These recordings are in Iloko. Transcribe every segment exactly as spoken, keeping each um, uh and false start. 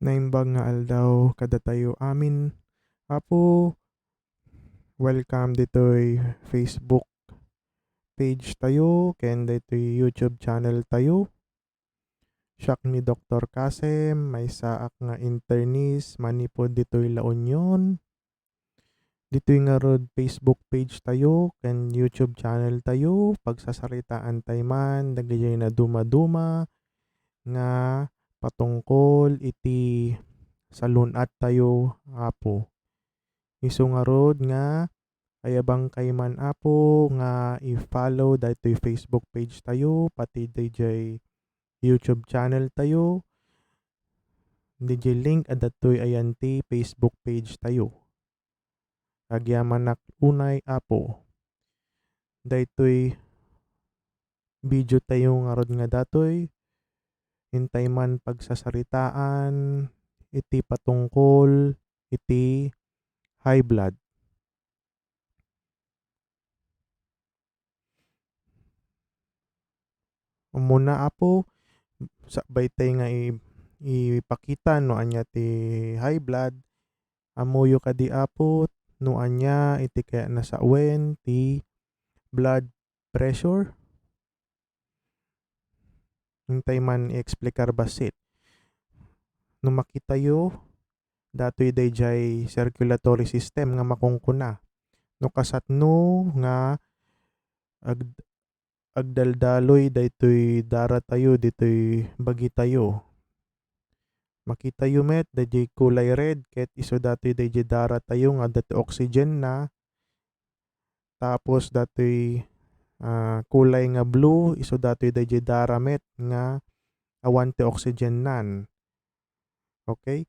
Naimbag nga aldaw kadatayo amin. Apo, welcome ditoy Facebook page tayo ken ditoy YouTube channel tayo. Siak ni Doktor Kasem, maysaak nga internist manipud ditoy La Union. Ditoy ngarud Facebook page tayo ken YouTube channel tayo, pagsasaritaan tay man dagijay nadumaduma nga patungkol iti salun-at tayo, Apo. Isu ngarud nga ayabang kay man, Apo, nga i-follow daytoy Facebook page tayo, pati dayjay YouTube channel tayo. Dayjay link adatoy ayan ti Facebook page tayo. Agyamanak unay, Apo. Daytoy video tayo ngarud nga datoy, intay man pagsasaritaan iti patungkol iti high blood. Umuna, Apo, sakbay tay nga i-, ipakita no ania ti high blood, ammoyo kadi, Apo, no ania iti kayatna sawen ti blood pressure? Intay man i-explicar bassit. No makitayo, datoy dayjay circulatory system nga makunkuna. No kasatno nga ag-, agdaldaloy daytoy dara tayo, ditoy bagi tayo. Makitayo met dayjay kulay red, ket isu datoy dayjay dara tayo nga adda ti oxygen na. Tapos datoy, ah, kulay nga blue, isu datoy dayjay dara met nga awan ti oxygen nan. Okay?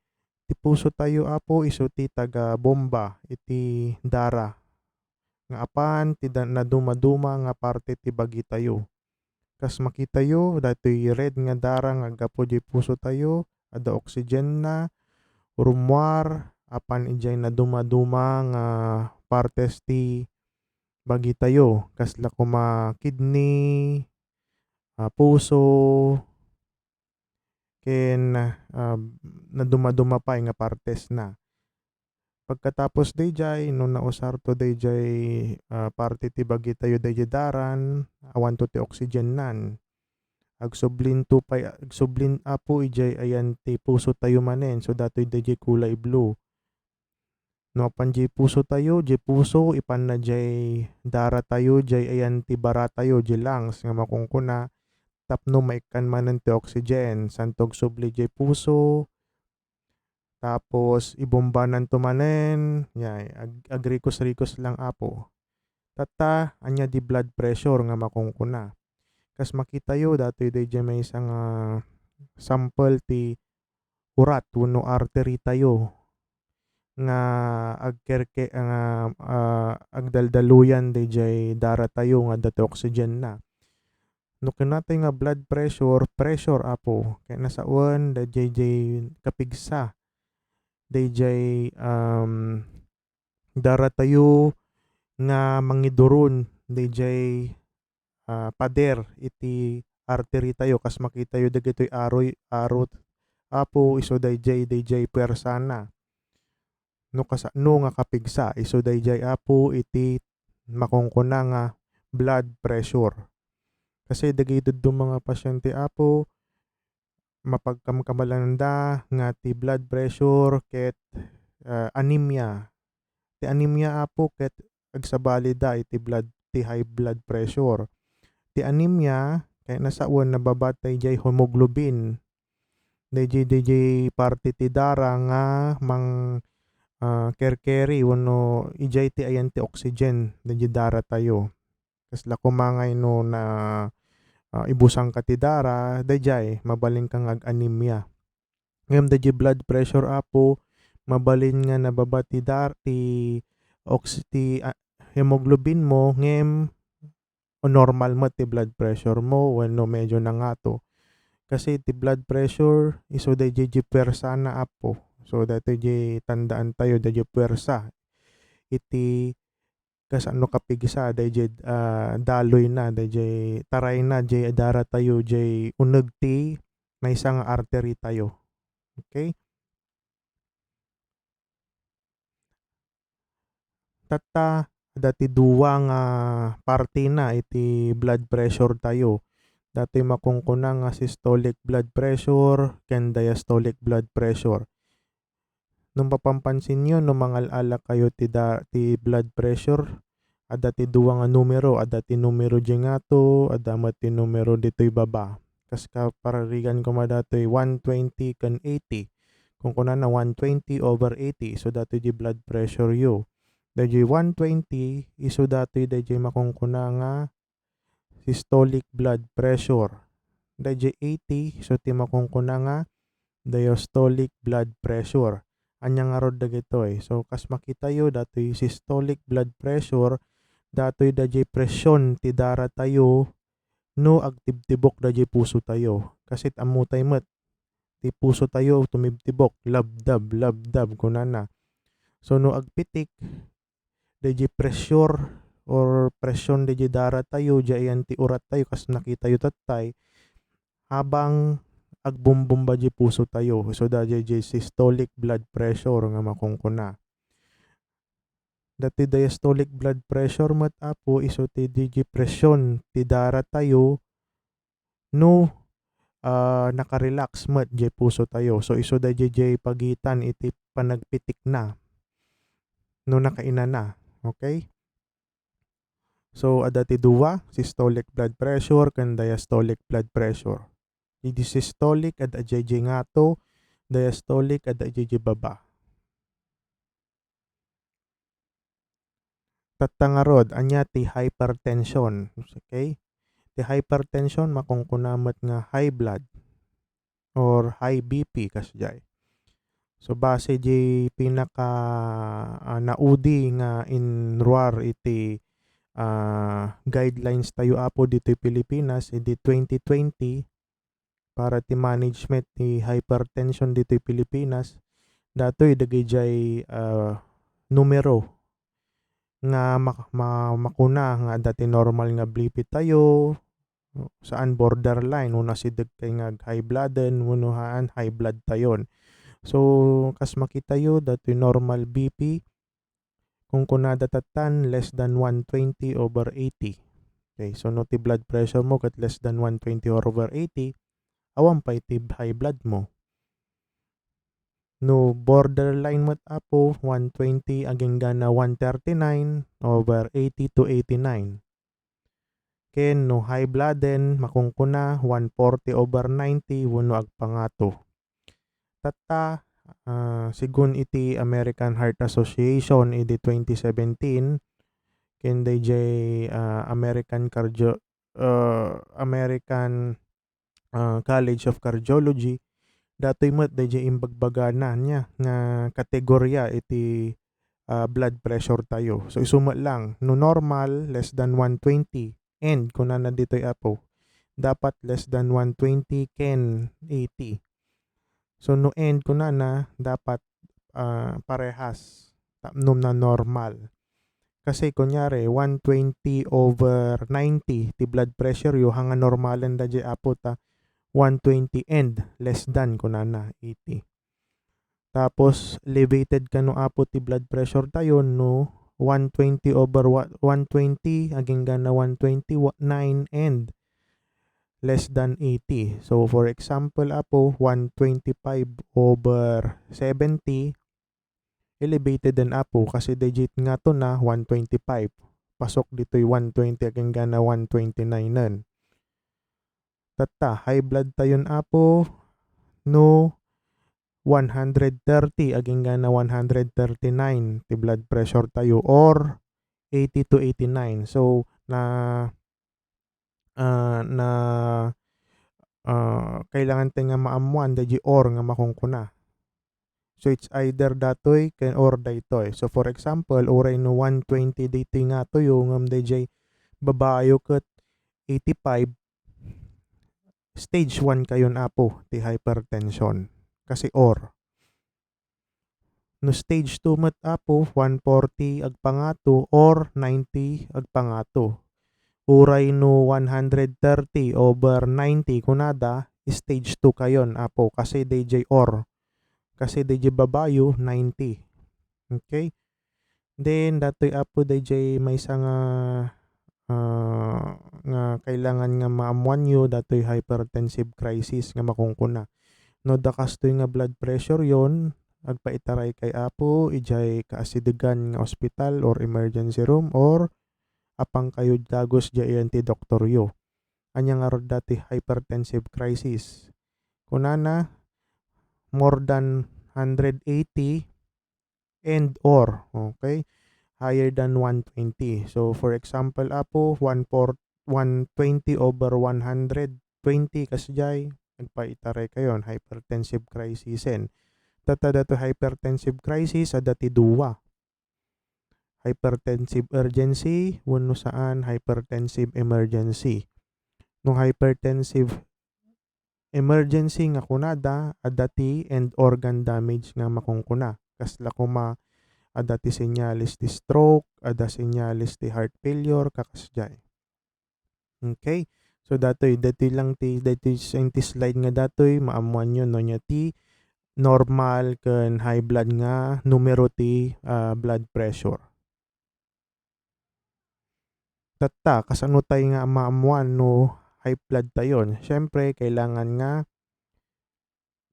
Ti puso tayo, Apo, isu ti taga-bomba iti dara nga apan ti da-, nadumaduma nga parte ti bagi tayo. Kas makitayo, datoy red nga dara nga aggapu diay puso tayo, adda oxygen na, rummuar, apan idiay nadumaduma nga partes ti bagi tayo, kasla koma kidney, ah, puso, ken, ah, nadumaduma pay nga partes na. Pagkatapos dayjay, no nausarto dayjay, ah, parte ti bagi tayo dayjay daran, awanto ti oxygen nan. Agsublinto pay, agsublin, Apo, idiay ayan ti puso tayo manen, so datoy dayjay kulay blue. No apan diay puso tayo, diay puso, ipanna diay dara tayo, diay ayan ti bara tayo, diay lungs nga makunkuna, tapno maikkan manen ti oxygen, santo agsubli diay puso, tapos ibombananto manen, yay, ag-, agrikos-rikos lang, Apo. Tatta, ania di blood pressure nga makunkuna? Kas makitayo, datoy dayjay maysa nga sample ti urat wenno artery tayo nga agkerke-, nga, ah, agdaldaluyan dayjay dara tayo nga adda ti oxygen na. No kunatay nga blood pressure, pressure, Apo, kayatna sawen dayjay, diay kapigsa, dayjay, um, dara tayo nga mangiduron dayjay, ah, pader iti artery tayo, kas makitayo dagitoy aroy, aro, Apo, isu dayjay, dayjay puersana. No kasano nga kapigsa, isu dayjay, Apo, iti makunkuna nga blood pressure. Kasi dagiti dadduma nga pasyente, Apo, mapagkamkamalanda nga ti blood pressure ket, ah, anemia. Ti anemia, Apo, ket agsabalida iti blood, ti high blood pressure. Ti anemia, kayatna sawen, nababat dayjay hemoglobin. Dayjay, dayjay parte ti dara nga mang, ah, kerkeri wenno idiay ti ayan ti oxygen dayjay dara tayo. Kasla koma ngay no na, ah, ibusangka ti dara, dayjay, mabalinka nga ag-anemia. Ngem dayjay blood pressure, Apo, mabalin nga nababa ti dar-, ti ox-, ti, ah, hemoglobin mo, ngem normal met ti blood pressure mo wenno medyo nangato. Kasi ti blood pressure, isu dayjay diay puersana, Apo. So, daytoy diay tandaan tayo, dayjay puersa iti kasano kapigsa, dayjay, ah, daloyna, dayjay tarayna, diay dara tayo, diay uneg ti maysa nga artery tayo. Okay? Tatta, adda ti dua nga partina iti blood pressure tayo. Datoy makunkuna nga systolic blood pressure ken diastolic blood pressure. No mapampansinyo, no mangal-ala kayo ti da-, ti blood pressure, adda ti dua nga numero, adda ti numero diay ngato, adda met ti numero ditoy baba. Kas kapararigan koma datoy one twenty ken eighty. Kunkunana one twenty over eighty, isu datoy diay blood pressure yo. Daydiay one twenty, isu datoy daydiay makunkuna nga systolic blood pressure. Daydiay eighty, isu ti makunkuna nga diastolic blood pressure. Ania ngarud dagitoy? So, kas makitayo, datoy systolic blood pressure, datoy daydiay presyon ti daratayo no agtibtibok daydiay pusotayo. Kasit ammotay met, ti pusotayo tumibtibok, labdab, labdab, kunana. So, no agpitik, daydiay pressure or presyon daydiay daratayo, diay ayan ti urattayo, kas nakitayo tattay, habang agbumbumba diay pusotayo. So, daydiay systolic blood pressure nga makunkuna. Dati diastolic blood pressure met, Apo, isu ti daydiay presyon ti daratayo no, ah, nakarelax met diay pusotayo. So, isu daydiay pagitan iti panagpitikna no nakainana. Okay? So, adda ti dua, systolic blood pressure ken diastolic blood pressure. Idi systolic, adda diay ngato, diastolic, adda diay baba. Tatta ngarud, ania ti hypertension? Okay? Ti hypertension, makunkuna met nga high blood or high B P, kasdiay. So, base diay pinaka, ah, naudi nga inruar iti, ah, guidelines tayo, Apo, ditoy Pilipinas, idi twenty twenty, para ti management ti hypertension ditoy Pilipinas, datoy dagidiay, ah, numero nga mak-, ma-, makuna nga adda ti normal nga B P tayo, saan borderline, wenno asideg kay nga ag-high blooden, wenno haan high blood tayon. So, kas makitayo, datoy normal B P, kunkunada tattan less than one twenty over eighty. Okay, so no ti blood pressure mo ket less than one twenty over eighty, awan pay ti high blood mo. No borderline met, Apo, one twenty aginggana one thirty-nine over eighty to eighty-nine. Ken no high blooden, makunkuna one forty over ninety wenno agpangato. Tatta, ah, segun iti American Heart Association idi twenty seventeen, ken daydiay, ah, American Cardio-, ah, American, ah, College of Cardiology, datoy met daydiay imbagbagana nia nga kategoria iti, ah, blood pressure tayo. So, isu met lang, no normal, less than one twenty, and, kunana ditoy, Apo, dapat less than one twenty ken eighty. So, no and kunana, dapat, ah, parehas tapno nanormal. Kasi, kunyari, one twenty over ninety ti blood pressure yo, haan nga normalen daydiay, Apo, ta one twenty and less than, kunana, eighty. Tapos, elevated kano, Apo, ti blood pressure tayo no one twenty over wa-, one twenty aginggana one twenty-nine and less than eighty. So, for example, Apo, one twenty-five over seventy, elevated den, Apo, kasi digit ngato na one twenty-five. Pasok ditoy one twenty aginggana one twenty-nine en. Tatta, high blood tayon, Apo, no one hundred thirty aginggana one hundred thirty-nine ti blood pressure tayo or eighty to eighty-nine. So, na, ah, na, ah, kailangan tayo nga maammuan daydiay or nga makunkuna. So, it's either datoy ken or daytoy. So, for example, uray no one twenty daytoy ngatoyo, ngem daydiay babayo ket eighty-five, stage one kayon, Apo, ti hypertension. Kasi or. No stage two met, Apo, one forty agpangato or ninety agpangato. Uray no one hundred thirty over ninety kunada, stage two kayon, Apo, kasi daydiay or. Kasi daydiay babayo, ninety. Okay? Then, datoy, Apo, dayjay maysa nga, ah, nga kailangan nga maammoanyo, datoy hypertensive crisis nga makunkuna. No, da kastoy nga blood pressure yon, agpaitaray kay Apo, ijay kaasidegan nga ospital or emergency room, or apang kayo dagus diay ayan ti doktoryo. Ania ngarud dati hypertensive crisis? Kunana, more than hundred eighty and or, okay? Higher than one twenty. So, for example, Apo, one four, one twenty over one hundred twenty, kasdiay, agpaitaray kayon, hypertensive crisisen. Tatta, dato hypertensive crisis, adda ti dua. Hypertensive urgency, wenno saan, hypertensive emergency. No hypertensive emergency nga kunada, adda ti end organ damage nga makunkuna. Kasla koma, adda ti senyales ti stroke, adda senyales ti heart failure, kakasdiay. Okay? So, datoy, datoy lang ti, datoy sa ti slide nga datoy, maammoanyo, no, nia ti normal ken high blood nga numero ti, ah, blood pressure. Tatta, kasano tay nga maammoan no high blood tayon? Siyempre, kailangan nga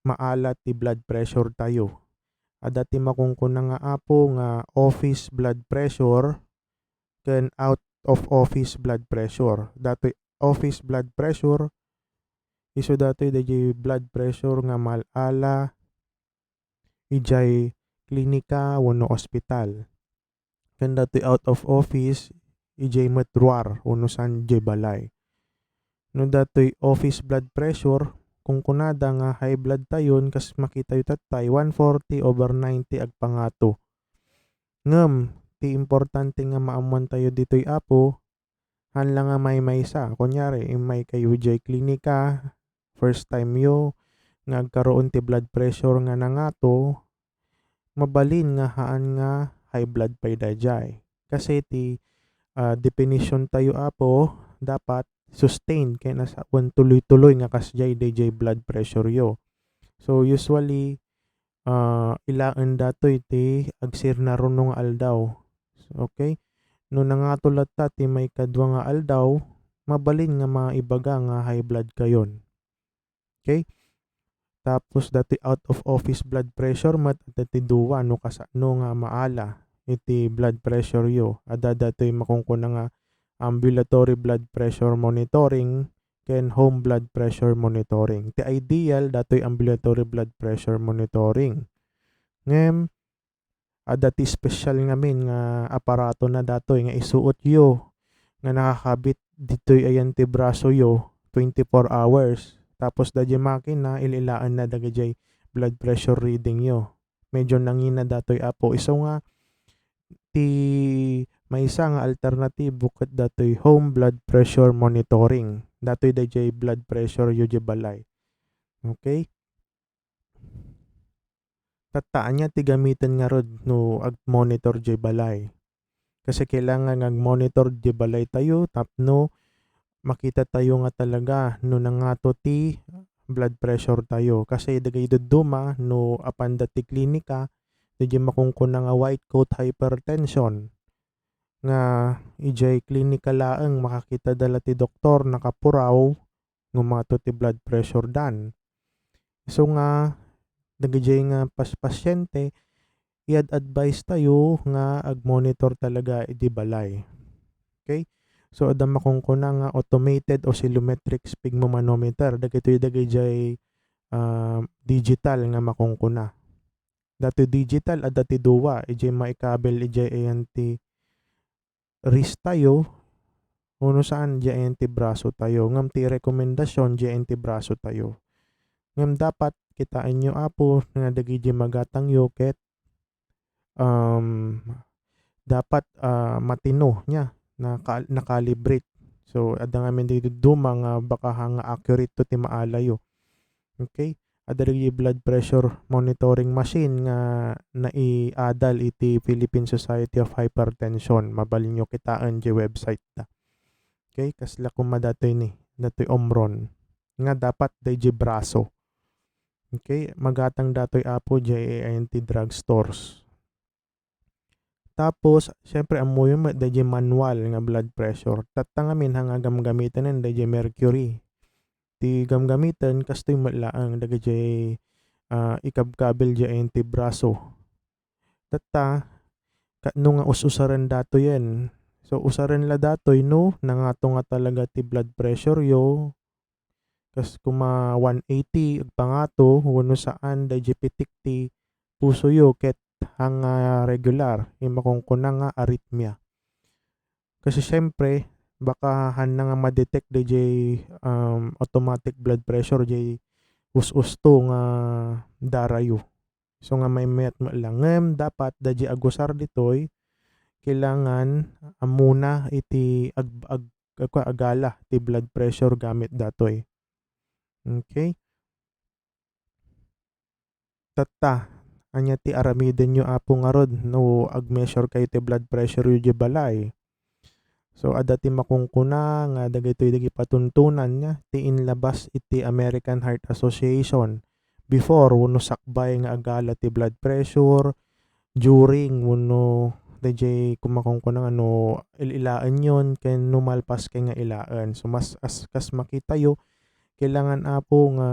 maala ti blood pressure tayo. Adda ti makunkuna nga, Apo, nga office blood pressure ken out of office blood pressure. Datoy office blood pressure, isu datoy dayjay blood pressure nga maal-ala ijay klinika wenno ospital. Ken datoy out of office, ijay met ruar wenno saan ijay balay. No datoy office blood pressure, kunkunada nga high blood tayon, kas makitayo tattay, one forty over ninety agpangato. Ngem, ti importante nga maammoan tayo ditoy, Apo, haan la nga maymaysa. Kunyari, immay kayo jay klinika, first time yo nga agkaroon ti blood pressure nga nangato, mabalin nga haan nga high blood pay dayjay. Kasi ti, ah, definition tayo, Apo, dapat sustained, ken nasa-, wen tuloy-tuloy nga kasjay dayjay blood pressure yo. So, usually, ah, ilaen datoy ti agsirna runo nga aldaw. Okay? No nangato latta ti maikadua nga aldaw, mabalin nga maibaga nga high blood kayon. Okay? Tapos datoy out of office blood pressure met, adda ti dua no kasano nga maala iti blood pressure yo. Adda datoy makunkuna nga ambulatory blood pressure monitoring ken home blood pressure monitoring. Ti ideal, datoy ambulatory blood pressure monitoring. Ngem, adda ti special ngamin nga aparato na datoy nga isuot yo nga nakakabit ditoy ayan ti braso yo twenty-four hours. Tapos dayjay makina, il-ilaen na dagijay blood pressure reading yo. Medyo nangina datoy, Apo. Isu nga ti maysa nga alternatibo ket datoy home blood pressure monitoring. Datoy dayjay blood pressure yo jay balay. Okay? Tatta, ania ti gamiten ngarud no agmonitor jay balay? Kasi kailangan nga agmonitor jay balay tayo tapno makita tayo nga talaga no nangato ti blood pressure tayo. Kasi dagiti dadduma, no apanda ti klinika, dayjay makunkuna nga white coat hypertension, nga ijay klinika laeng makakita da la ti doktor, nakapuraw, ngumato ti blood pressure dan. Isu nga, dagijay nga pas-, pasyente, i-ad-advise tayo nga agmonitor talaga idi balay. Okay? So, adda makunkuna nga automated oscillometric sphygmomanometer. Dagitoy dagijay, ah, digital nga makunkuna. Datoy digital, adda ti dua, ijay maikabel ijay ayan ti wrist tayo, wenno saan, ijay ayan ti braso tayo. Ngem ti rekomendasyon, ijay ayan ti braso tayo. Ngem dapat kitaenyo, Apo, nga dagijay magatangyo ket, um, dapat, ah, matino nia, naka-, nakalibrate. So, adda ngamin dagiti dadduma nga baka ha nga accurate to ti maalayo. Okay? Adda dagiti blood pressure monitoring machine nga naiadal iti Philippine Society of Hypertension. Mabalinyo kitaen jay website da. Okay? Kasla koma datoy ni, datoy Omron. Nga dapat dayjay braso. Okay? Magatang datoy, Apo, jay ayan ti drugstores. Tapos, siyempre, ammoyo met dayjay manual nga blood pressure. Tatta ngamin, haan nga gamgamiten dayjay mercury. Ti gamgamiten, kastoy met laeng dagijay, ah, ikabkabil dayjay ti braso. Tatta, ket no nga us-usaren datoyen. So, usaren la datoy no nangato nga talaga ti blood pressure yo, kas kuma one eighty agpangato, wenno saan, dayjay pitik ti puso yo ket haan nga regular, ti makunkuna nga arrhythmia. Kasi siyempre, baka haanna nga ma-detect dayjay, um, automatic blood pressure, jay us-usto nga darayo. So nga maymayat met lang. Ngem dapat dayjay agusar ditoy, kailangan ammona iti ag-, ag-, ag-, agala ti blood pressure gamit datoy. Okay? Tatta, ania ti aramidenyo, Apo, ngarud no ag-measure kayo ti blood pressure yo idiay balay? So, adda ti makunkuna nga dagitoy dagiti patuntunan nga ti inlabas iti American Heart Association. Before, wenno sakbay nga agala ti blood pressure, during, wenno dayjay kuma kunkuna nga no il-ilaenyon ken no malpaskay nga ilaen. So, mas, as, kas makitayo, kailangan, Apo, nga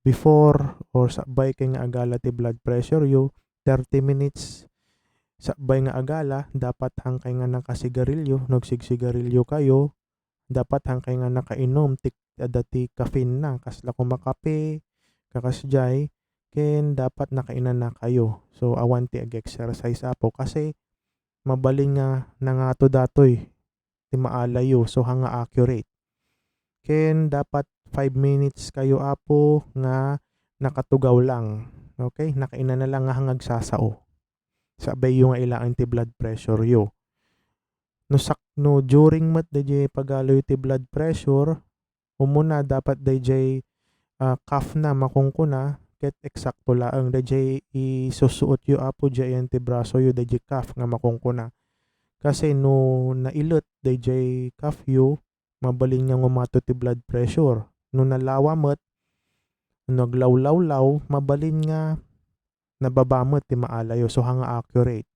before or sakbay kay nga agala ti blood pressure yo, thirty minutes sakbay nga agala, dapat haan kay nga nakasigarilyo, no agsigsigarilyo kayo, dapat haan kay nga nakainum ti, adda ti caffeine na, kasla kuma kape, kakasdiay, ken dapat nakainana kayo. So, awan ti ag-exercise, Apo, kasi mabalin nga nangato datoy ti maalayo, so, haan nga accurate. Ken dapat five minutes kayo, Apo, nga nakatugaw lang. Okay? Nakainana lang nga haan nga agsasao. Sakbayyo nga ilaen ti blood pressure yo. No sak-, no during met dayjay pagalayo ti blood pressure, umuna dapat dayjay, ah, cuff na makunkuna, ket eksakto laeng dayjay isusuot yo, Apo, dayjay ti braso yo, dayjay cuff nga makunkuna. Kasi no nailet dayjay cuff yo, mabalin nga ngumato ti blood pressure. No nalawa met, no aglawlawlaw, mabalin nga nababa met ti maalayo. So, haan nga accurate.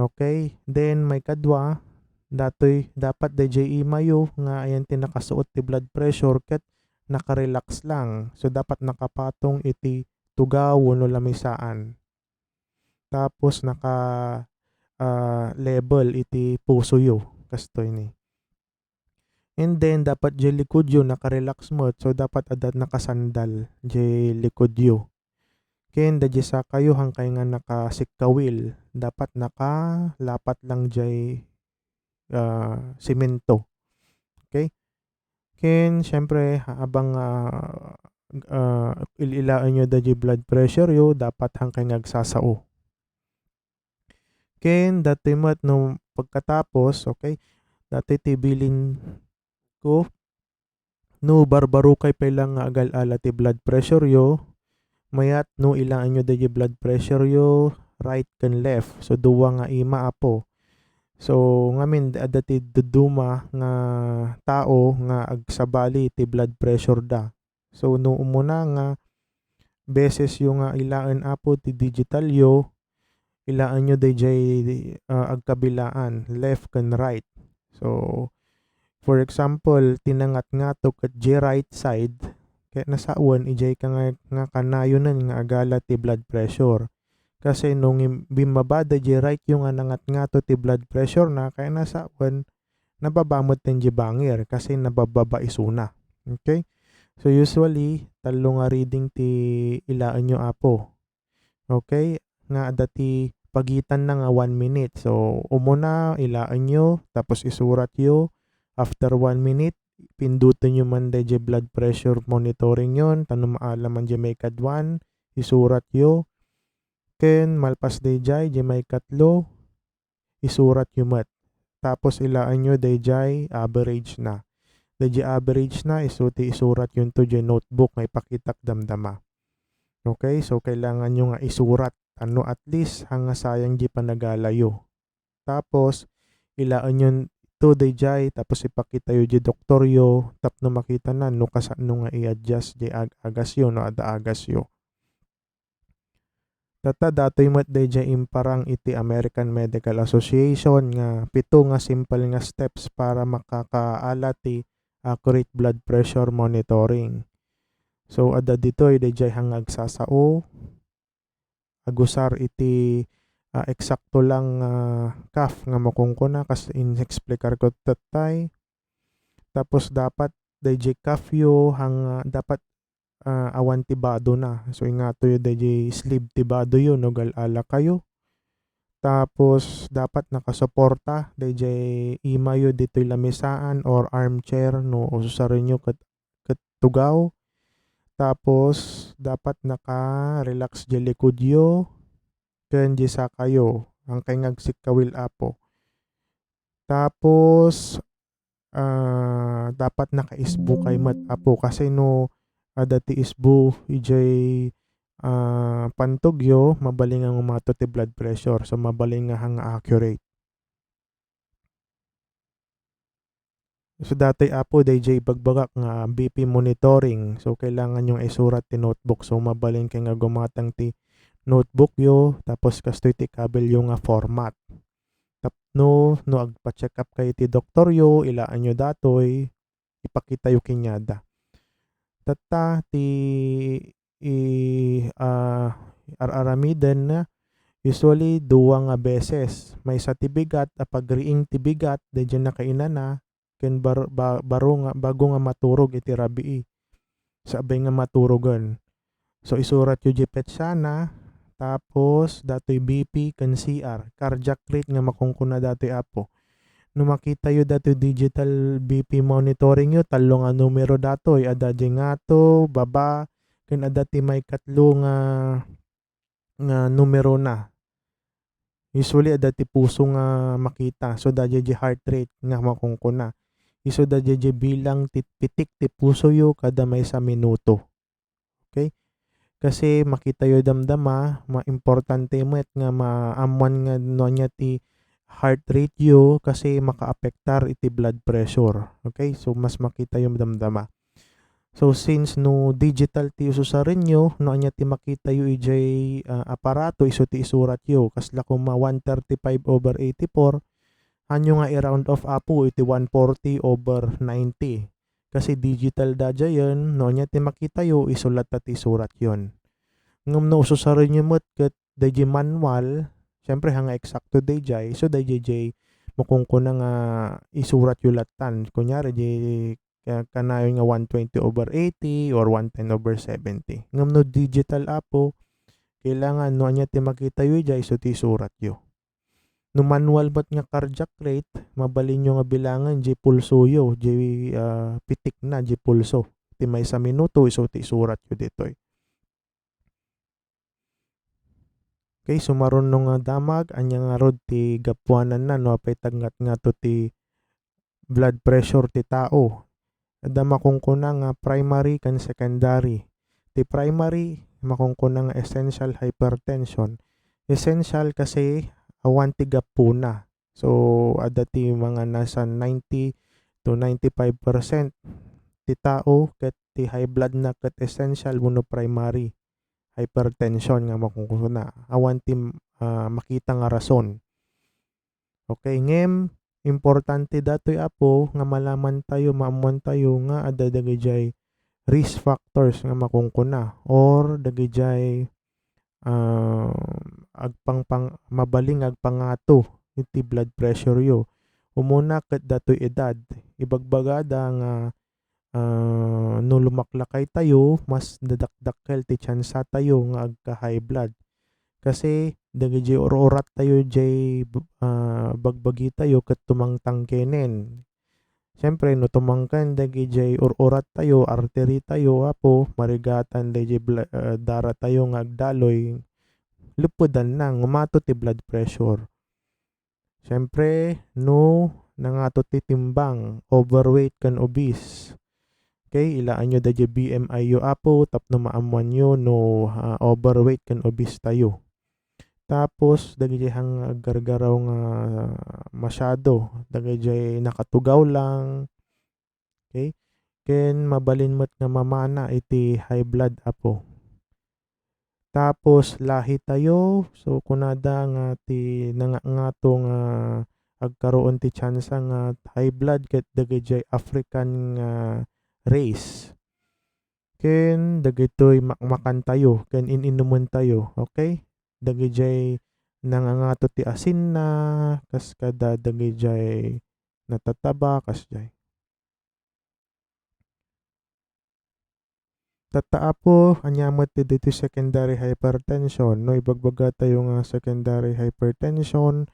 Okay? Then, maikadua, datoy, dapat dayjay imayo nga ayan ti nakasuot ti blood pressure ket nakarelax lang. So, dapat nakapatong iti tugaw wenno lamisaan. Tapos, naka, ah, level iti puso yo. Kastoy ni. And then, dapat jay likod yo nakarelax met. So, dapat adda nakasandal jay likod yo. Ken dayjay saka yo, haan kay nga nakasikkawil, dapat nakalapat lang jay, ah, semento. Okay? Ken, siyempre, habang, ah, ah, il-ilaen yo dayjay blood pressure yo, dapat haan kay nga agsasao. Ken datoy met no pagkatapos, okay, datoy ti bilinko, no barbarukay pay lang nga agal-ala ti blood pressure yo, mayat no ilaen yo dayjay blood pressure yo right ken left. So, dua nga ima, Apo. So, ngamin, adda ti dadduma nga tao nga agsabali ti blood pressure da. So, no umuna nga beses yo nga ilaen, Apo, ti digital yo, ilaen yo dayjay, ah, agkabilaan, left ken right. So, for example, ti nangatngato ket jay right side, ket nasawen, ijay ka nga, nga kanayonen nga agala ti blood pressure. Kasi no ngim-, bimmaba dayjay right yo nga nangatngato ti blood pressure na, ket nasawen, nababa met dayjay bangir kasi nabababa isuna. Okay? So, usually, tallo nga reading ti ilaen yo, Apo. Okay? Nga adda ti pagitan na nga one minute. So, umuna, ilaen yo, tapos isurat yo. After one minute, pinduten yo man dayjay blood pressure monitoring yon, ta no maala man jay maikadwan, isurat yo. Ken malpas dayjay, jay maikatlo, isurat yo met. Tapos ilaen yo dayjay average na. Dayjay average na, isu ti isurat yonto jay notebook nga ipakitak damdama. Okay, so kailangan yo nga isurat. Ano, at least, haan nga sayang jay panagala yo. Tapos, ilaen yonto dayjay, tapos ipakita yo jay doktor yo, tapno makita na no kasano nga i-adjust jay ag-, agas yo, no adda agas yo. Tatta, datoy met dayjay imparang iti American Medical Association nga pito nga simple nga steps para makakaala ti accurate blood pressure monitoring. So, adda ditoy dayjay nga agsasao, agusar iti, ah, eksakto lang nga cuff nga makunkuna, kas in-explikarko tattay. Tapos dapat dayjay cuff yo, hang, ah, dapat, ah, awan ti badona. So, ingatoyo dayjay sleeve ti badoyo no gal-alakayo. Tapos, dapat nakasuporta dayjay imayo ditoy lamisaan or armchair no ususarenyo ket, ket tugaw. Tapos, dapat naka-relax jay likudyo ken jay sakayo. Ang kay nga agsikkawil, Apo. Tapos, ah, dapat nakaisbukay met, Apo, kasi no adda ti isbu ijay, ah, pantogyo, mabalin nga umato ti blood pressure. So, mabalin nga hang accurate. So, datoy, Apo, dayjay ibagbagak nga B P monitoring. So, kailangan yung isurat ti notebook. So, mabalin kay nga gumatang ti notebook yo, tapos kastoy ti kabilyo nga format. Tapno, no agpa-check up kayo ti doktor yo, ilaan yo datoy, ipakita yo kaniada. Tatta ti i, ah, ar-aramiden na usually dua nga beses. Maysa ti bigat, a pagriing ti bigat, daydiay nakainana, ken bar-, ba-, baro nga, bago nga maturog iti rabii. Sabay nga maturogen. So, isurat yo di petsana, tapos datoy B P ken C R, cardiac rate nga makunkuna datoy, Apo. No makita yo datoy digital B P monitoring yo, tallo nga numero datoy, adda di ngato, baba, ken adda ti maikatlo nga, nga numero na. Usually, adda ti puso nga makita. So, daydiay di heart rate nga makunkuna. Isu daydiay di bilang ti pitik ti puso yo kada maysa minuto. Okay? Kasi makita yo damdama, ma-, importante met nga maammuan nga no ania ti heart rate yo kasi makaapektar iti blood pressure. Okay? So, mas makita yo damdama. So, since no digital ti ususarenyo, no ania ti makita yo ijay, ah, aparato, isu ti isurat yo. Kasla koma one thirty-five over eighty-four, hanyo nga i-round off, Apo, iti one forty over ninety. Kasi digital daydiayen, no ania ti makita yo, isu latta ti isurat yon. Ngem no ususarenyo met ket daydiay manual, siyempre, hanga eksakto daydiay, so daydiay makunkuna nga isurat yo lattan. Kunyari, di ka-, kanayon nga one twenty over eighty or one ten over seventy. Ngem no digital, Apo, kailangan no ania ti makita yo idiay, isu ti isurat yo. No manual met nga cardiac rate, mabalin yo nga bilangan di pulso yo, di, ah, pitik na di pulso. Ti maysa minuto, isu ti isurat yo ditoy. Okay, sumaruno nga damag, ania ngarud ti gapuananna no apay tagngatngato ti blood pressure ti tao? Adda makunkuna nga primary ken secondary. Ti primary, makunkuna nga essential hypertension. Essential kasi awan ti gapuna. So, adda ti mga nasa ninety to ninety-five percent ti tao ket ti high blood na ket essential wenno primary hypertension nga makunkuna. Awan ti, ah, makita nga rason. Okay, ngem importante datoy, Apo, nga malaman tayo, maammuan tayo nga adda dagidiay risk factors nga makunkuna or dagidiay, ah, agpangpang-, mabalin nga agpangato iti blood pressure yo. Umuna ket datoy edad. Ibagbagada nga ah, no lumaklakay tayo, mas nadakdakkel ti tsansa tayo nga agka-high blood. Kasi dagiti ur-urat tayo jay, ah, bagbagi tayo ket tumangtang kenen. Siyempre, no tumangken dagiti ur-urat tayo, artery tayo, Apo, marigatan dagiti bla-, ah, dara tayo nga agdaloy, luppedan na, ngumato ti blood pressure. Siyempre, no nangato ti timbang, overweight ken obese. Okay, ilaanyo dagiti B M I yo, Apo, tapno maammuanyo no, ah, overweight ken obese tayo. Tapos, dagiti hang-, aggargaraw nga masyado, dagiti nakatugaw lang, okay? Ken mabalin met nga mamana iti high blood, Apo. Tapos, lahi tayo. So, kunada nga ti nangangato nga agkaroon ti tsansa nga high blood ket dagijay African nga race. Ken dagitoy makmakan tayo, ken in-inumen tayo, okay? Dagijay nangangato ti asinna, kas kada dagijay natataba, kasjay. Tatta, Apo, ania met ti ditoy secondary hypertension? No ibagbaga tayo nga secondary hypertension,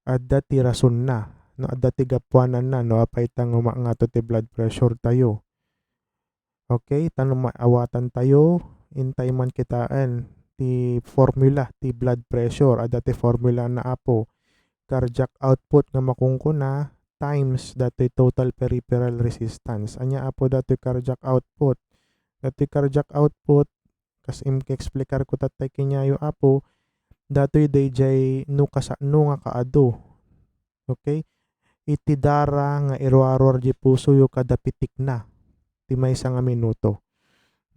adda ti rasonna, no, adda ti gapuananna, no, apay ta nga umangato ti blood pressure tayo. Okay, ta no maawatan tayo, intay man kitaen ti formula ti blood pressure, adda ti formula na, Apo. Cardiac output nga makunkuna times datoy total peripheral resistance. Ania, Apo, datoy cardiac output? Datoy cardiac output, kas im-, explicar ko tattay kaniayo, Apo, datoy dayjay no kasano nga kaadu. Okay? Iti dara nga iruaruar di pusoyo kada pitikna ti maysa nga minuto.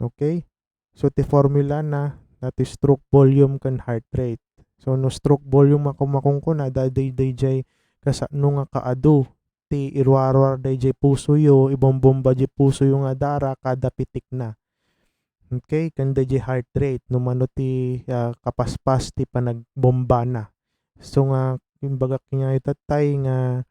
Okay? So, ti formula na, datoy stroke volume ken heart rate. So, no stroke volume ako makunkuna, da-, day-, dayjay kasano nga kaadu ti iruaruar dayjay pusoyo, ibombomba di pusoyo nga dara kada pitikna. Okay? Ken dayjay heart rate, no mano ti, ah, kapaspas ti panagbombana. So nga, imbaga kaniayo tattay nga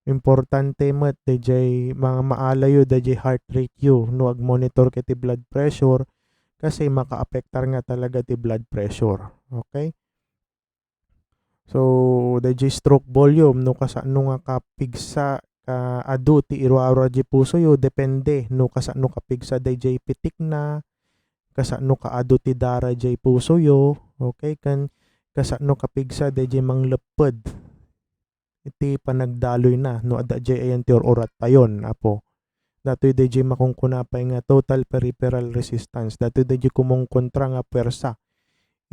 importante met dayjay ma-, maalayo dayjay heart rate yo no agmonitor ket ti blood pressure, kasi makaapektar nga talaga ti blood pressure. Okay? So, dayjay stroke volume, no kasano nga kapigsa, kaadu ti iruaruar di pusoyo, depende no kasano kapigsa dayjay pitikna, kasano kaadu ti dara jay pusoyo, okay, ken kasano kapigsa dayjay manglepped iti panagdaloyna, no adda jay ayan ti ur-urattayon, Apo. Datoy dayjay makunkuna pay nga total peripheral resistance. Datoy dayjay kumonkontra nga puwersa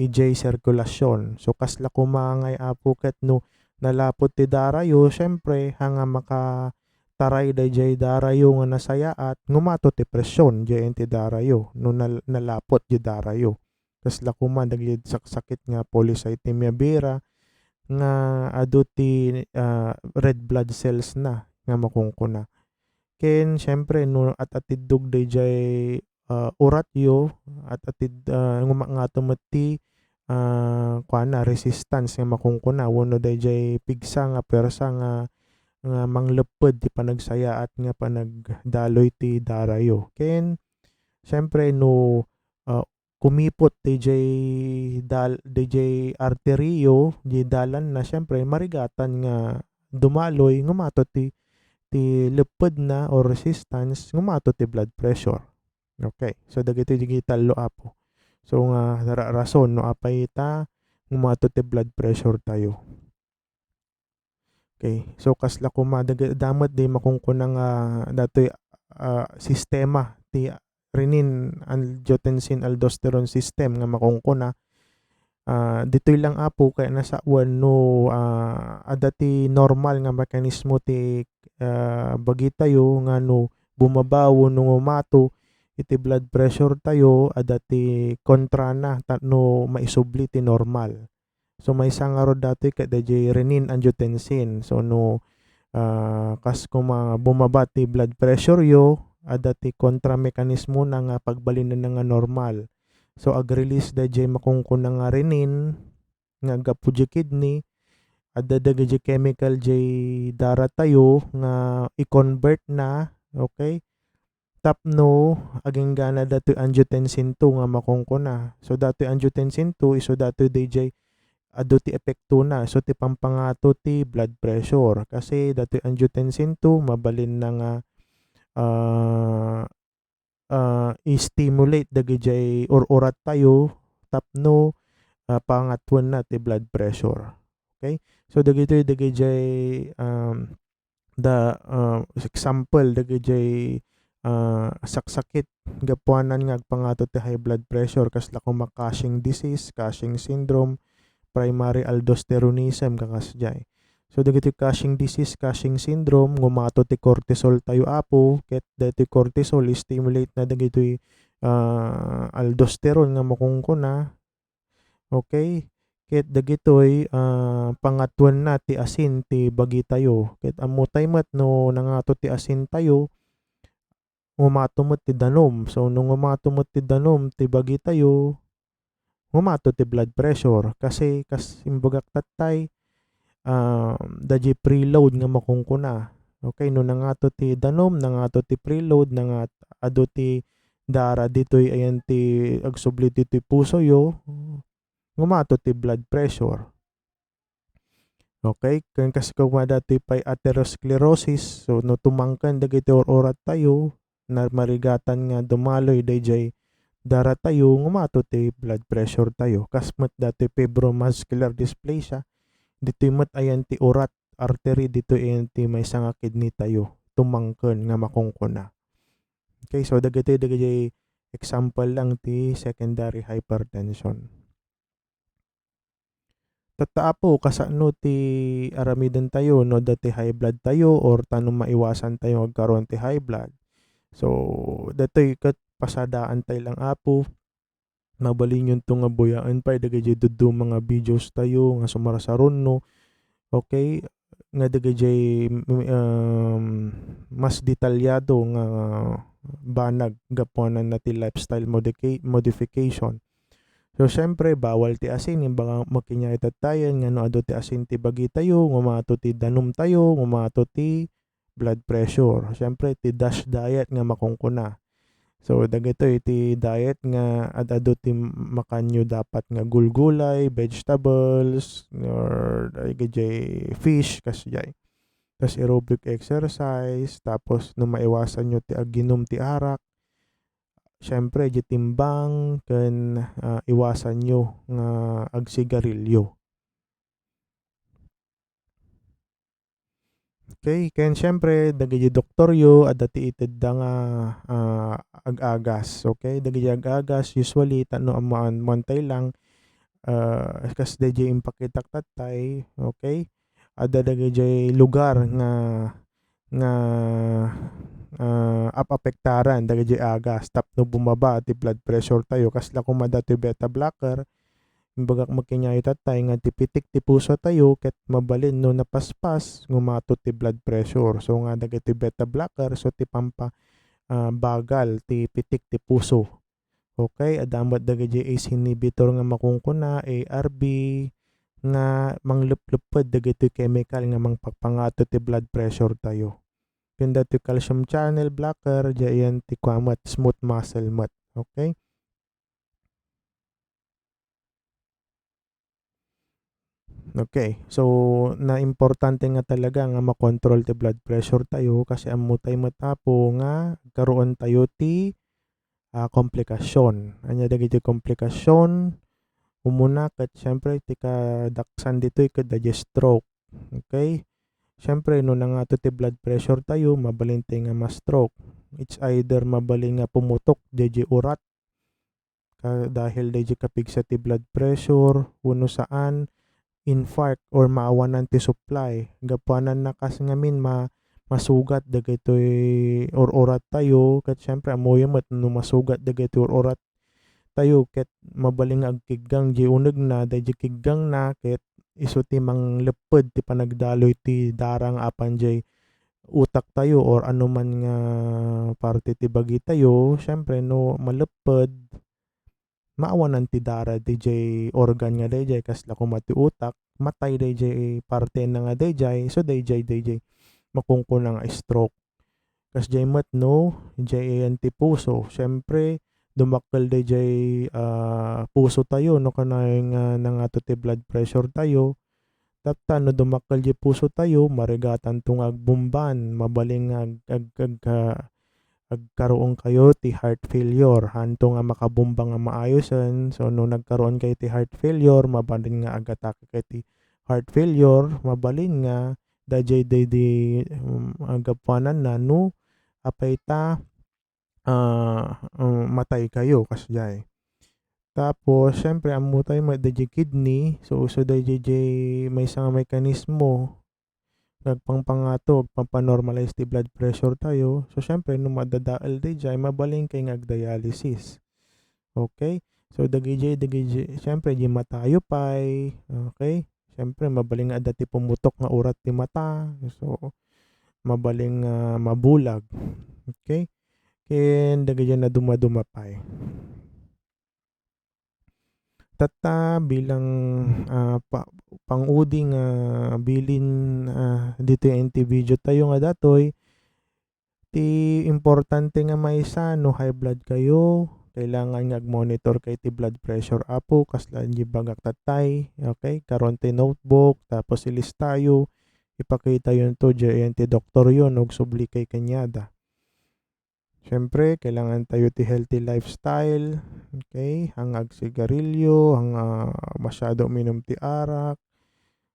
idiay sirkulasion. So, kasla koma ngay, Apo, ket no nalapot ti darayo, siyempre, ha nga makataray dayjay darayo nga nasayaat, ngumato ti presion diay ti darayo, no nal-, nalapot di darayo. Kasla koma dagiti saksakit nga polycythemia vera nga adu ti, ah, red blood cells na nga makunkuna. Ken siyempre no at-atiddog dayjay, ah, uratyo, at-atid-, ah, nguma-, ngato met ti, ah, kuana, resistance nga makunkuna wenno dayjay pigsa nga puwersa nga, nga manglepped ti panagsayaat nga panagdaloy ti darayo. Ken siyempre no, ah, kumipot dayjay dal-, dayjay arteryo, di dalanna, siyempre, marigatan nga dumaloy, ngumato ti, ti leppedna or resistance, ngumato ti blood pressure. Okay. So, dagitoy, dagiti tallo, Apo. So, nga ra-, rason, no, apay ta, ngumato ti blood pressure tayo. Okay. So, kasla koma, dag-, adda met di makunkuna nga datoy, ah, sistema ti renin angiotensin aldosterone system nga makunkuna. Ah, ditoy lang, Apo, kaya nasawen no, ah, adda ti normal nga mekanismo ti, ah, bagitayo nga no bumaba wenno ngumato iti blood pressure tayo, adda ti kontrana tapno maisubli ti normal. So, maysa ngarud datoy ket dayjay renin angiotensin. So, no, ah, kas koma bumaba ti blood pressure yo, adda ti kontra mekanismona nga pagbalinenna nga normal. So, ag-release dayjay makunkuna nga renin nga aggapu jay kidney, adda dagijay chemical jay daratayo nga i-convert na, okay? Tapno aginggana datoy angiotensin two nga makunkuna. So, datoy angiotensin two, isu datoy dayjay adu ti epektona. So, ti pampangato ti blood pressure. Kasi datoy angiotensin two, mabalinna nga, ah, ah, i-stimulate dagijay ur-urattayo tapno, ah, pangatuenna ti blood pressure. Okay? So, dagitoy dagijay, um, da, ah, example dagijay, ah, saksakit gapuanan nga agpangato ti high blood pressure, kasla koma Cushing disease, Cushing syndrome, primary aldosteronism, kakasdiay. So, dagitoy Cushing disease, Cushing syndrome, ngumato ti cortisol tayo, Apo, ket daytoy cortisol, stimulate na dagitoy ah, aldosterone nga makunkuna. Okay? Ket dagitoy, ah, pangatuenna ti asin ti bagitayo. Ket ammotay met no nangato ti asintayo, ngumato met ti danum. So, no ngumato met ti danum ti bagitayo, ngumato ti blood pressure. Kasi kas imbagak tattay, ah, daydiay preload nga makunkuna. Okay, no nangato ti danum, nangato ti preload, nangat-, adu ti dara ditoy ayan ti agsubli ditoy pusoyo, ngumato ti blood pressure. Okay, ken kas kumada ti pay atherosclerosis, so no tumangken dagiti ur-urat tayo, na marigatan nga dumaloy daydiay dara tayo, ngumato ti blood pressure tayo. Kas met datoy fibromuscular dysplasia, ditoy met ayan ti urat, artery, ditoy ayan ti maysa nga kidney tayo, tumangken nga makunkuna. Okay, so dagitoy, dagitoy example lang ti secondary hypertension. Tatta, Apo, kasano ti aramiden tayo no adda ti high blood tayo or ta no maiwasan tayo nga agkaroon ti high blood? So, datoy ket pasadaan tayo lang, Apo. Mabalinyo to nga buyaen pay dagiti dadduma nga videos tayo nga sumarsaruno. Okay? Nga dagiti, um, mas detalyado nga banag gapuanan na ti lifestyle modica-, modification. So, siyempre, bawal ti asin. Imbag met kaniayo tattayen nga no adu ti asin ti bagitayo, ngumato ti danumtayo, ngumato ti blood pressure. Siyempre, ti DASH diet nga makunkuna. So, dagitoy ti diet nga ad-adu ti makanyo dapat nga gulgulay, vegetables, or dagiti fish, kasdiay. Tas aerobic exercise, tapos no maiwasanyo ti aginum ti arak, siyempre, di timbang ken, ah, iwasanyo nga agsigarilyo. Okay, ken siyempre, dagiti doktoryo, adda ti itedda nga, ah, ag-agas, okay? Dagiti ag-agas, usually, ta no ammoan, ammoantay lang, ah, kas daydiay impakitak tattay, okay? Adda dagiti lugar nga, nga, ah, ap-apektaran dagiti agas tapno bumaba ti blood pressure tayo. Kasla koma datoy beta blocker, imbagak met kaniayo tattay nga ti pitik ti puso tayo ket mabalin no napaspas, ngumato ti blood pressure. So nga dagiti beta blocker, so ti pampa-, ah, bagal ti pitik ti puso. Okay, adda met dagiti A C E inhibitor nga makunkuna, A R B, nga mangleplepped dagiti chemical nga mangpapangato ti blood pressure tayo. Ken datoy calcium channel blocker, diay ayan ti kua met, smooth muscle met. Okay? Okay. So, naimportante nga talaga nga makontrol ti blood pressure tayo kasi ammotay met, Apo, nga agkaroon tayo ti, ah, komplikasyon. Ania dagiti komplikasyon? Umuna ket, siyempre, ti kadaksan ditoy ket daydiay stroke. Okay? Siyempre, no nangato ti blood pressure tayo, mabalin tayo nga ma-stroke. It's either mabalin nga pumutok daydiay urat ka-, dahil daydiay kapigsa ti blood pressure, wenno saan, infarct or maawanan ti supply. Gapuanan na kas ngamin ma-, masugat dagitoy ur-urat tayo, ket siyempre, ammoyo met no masugat dagitoy ur-urat tayo, ket mabalin nga agkiggang diay unegna, daydiay kiggangna, ket isu ti manglepped ti panagdaloy ti dara nga apan diay utak tayo or anoman nga parte ti bagi tayo, siyempre, no malepped, maawanan ti dara daydiay organ nga daydiay, kasla koma ti utak, matay daydiay partena nga daydiay, so daydiay, daydiay makunkuna nga stroke. Kasdiay met no, diay ayan ti puso. Siyempre, dumakkel daydiay, ah, puso tayo, no, kanayon nga nangato ti blood pressure tayo. Tapno no dumakkel diay puso tayo, marigatanto nga agbomban, mabalin nga ag-, ag-, ag-, ah, agkaroon kayo ti heart failure. Haanto nga makabomba nga maayosen. So, no nagkaroon kayo ti heart failure, mabalin nga agatake kayo ti heart failure, mabalin nga daydiay daydi, um, gapuanan na no apay ta, ah, um, matay kayo, kasdiay. Tapos, siyempre, ammo tayo met daydiay kidney. So, isu daydiay maysa nga mekanismo agpangpangato, agpampa-normalize ti blood pressure tayo. So, syempre, no madadael dayjay, mabalin kay nga agdialysis. Okay? So, dagijay, dagijay, syempre, di matayo pay. Okay? Syempre, mabalin nga adda ti pumutok nga urat ti mata. So, mabalin nga mabulag. Okay? Ken dagijay nadumaduma pay. Tatta bilang, ah, pa-, pangudi nga bilin, ah, ditoy iti video tayo nga datoy, ti importante nga maysa no high blood kayo, kailangan nga agmonitor kayo ti blood pressure, apo, kasla di bagak tattay, okay? Karon ti notebook, tapos ilistayo, ipakitayo to diay ti doktoryo no agsubli kay kaniada. Siyempre, kailangan tayo ti healthy lifestyle, okay? Ang agsigarilyo, ang, ah, masyado uminom ti arak,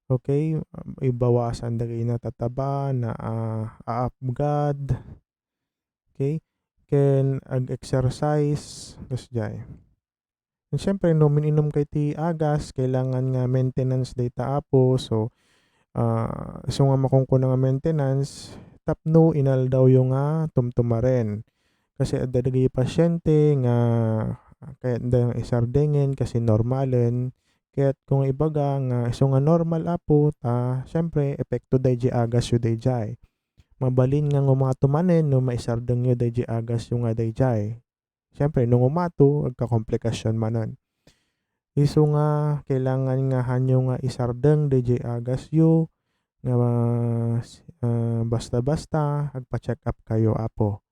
okay? Ibawasan dagiti natataba, na, ah, aapgad, okay? Ken ag-exercise, kasdiay. And syempre, no, min-inom kayo ti agas, kailangan nga maintenance dayta, apo. So, ah, isu nga makunkuna nga maintenance, tapno inaldawyo nga tumtumaren. Kasi adda dagiti pasyente nga kayatda nga isardengen kasi normalen. Kayatka nga ibaga nga isu nga normal, apo, ta syempre, epekto daydi agasyo daydiay. Mabalin nga ngumato manen no maisardengyo daydi agasyo nga daydiay. Siyempre, no ngumato, agkakomplikasyon manen. Isu nga kailangan nga haanyo nga isardeng daydiay agasyo nga, ah, basta-basta agpa-check up kayo, apo.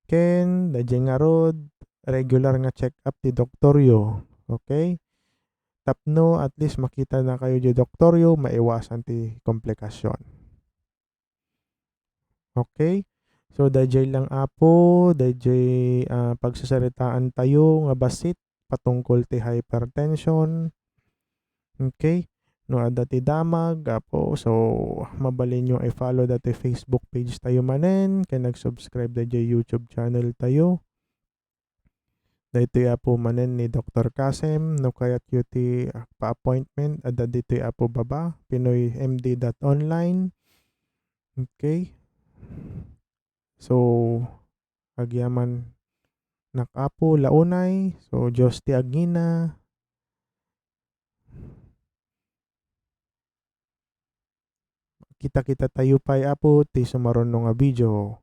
Ken daydiay ngarud, regular nga check up ti doktoryo, okay? Tapno at least makita na kayo di doktoryo, maiwasan ti komplikasyon. Okay? So, daydiay lang, apo, daydiay, ah, pagsasaritaan tayo nga bassit patungkol ti hypertension. Okay? No adda ti damag, apo, so, mabalinyo i-follow dati Facebook page tayo manen, ken nag-subscribe daydiay YouTube channel tayo. Daytoy, apo, manen ni Doktor Kasem, no kayatyo ti, ah, pa-appointment, adda ditoy, apo, baba, pinoy M D dot online. Okay. So, agyamanak, apo, la unay. So, Dios ti agngina. Kita-kita tayo pay, apo, ti sumaruno nga video.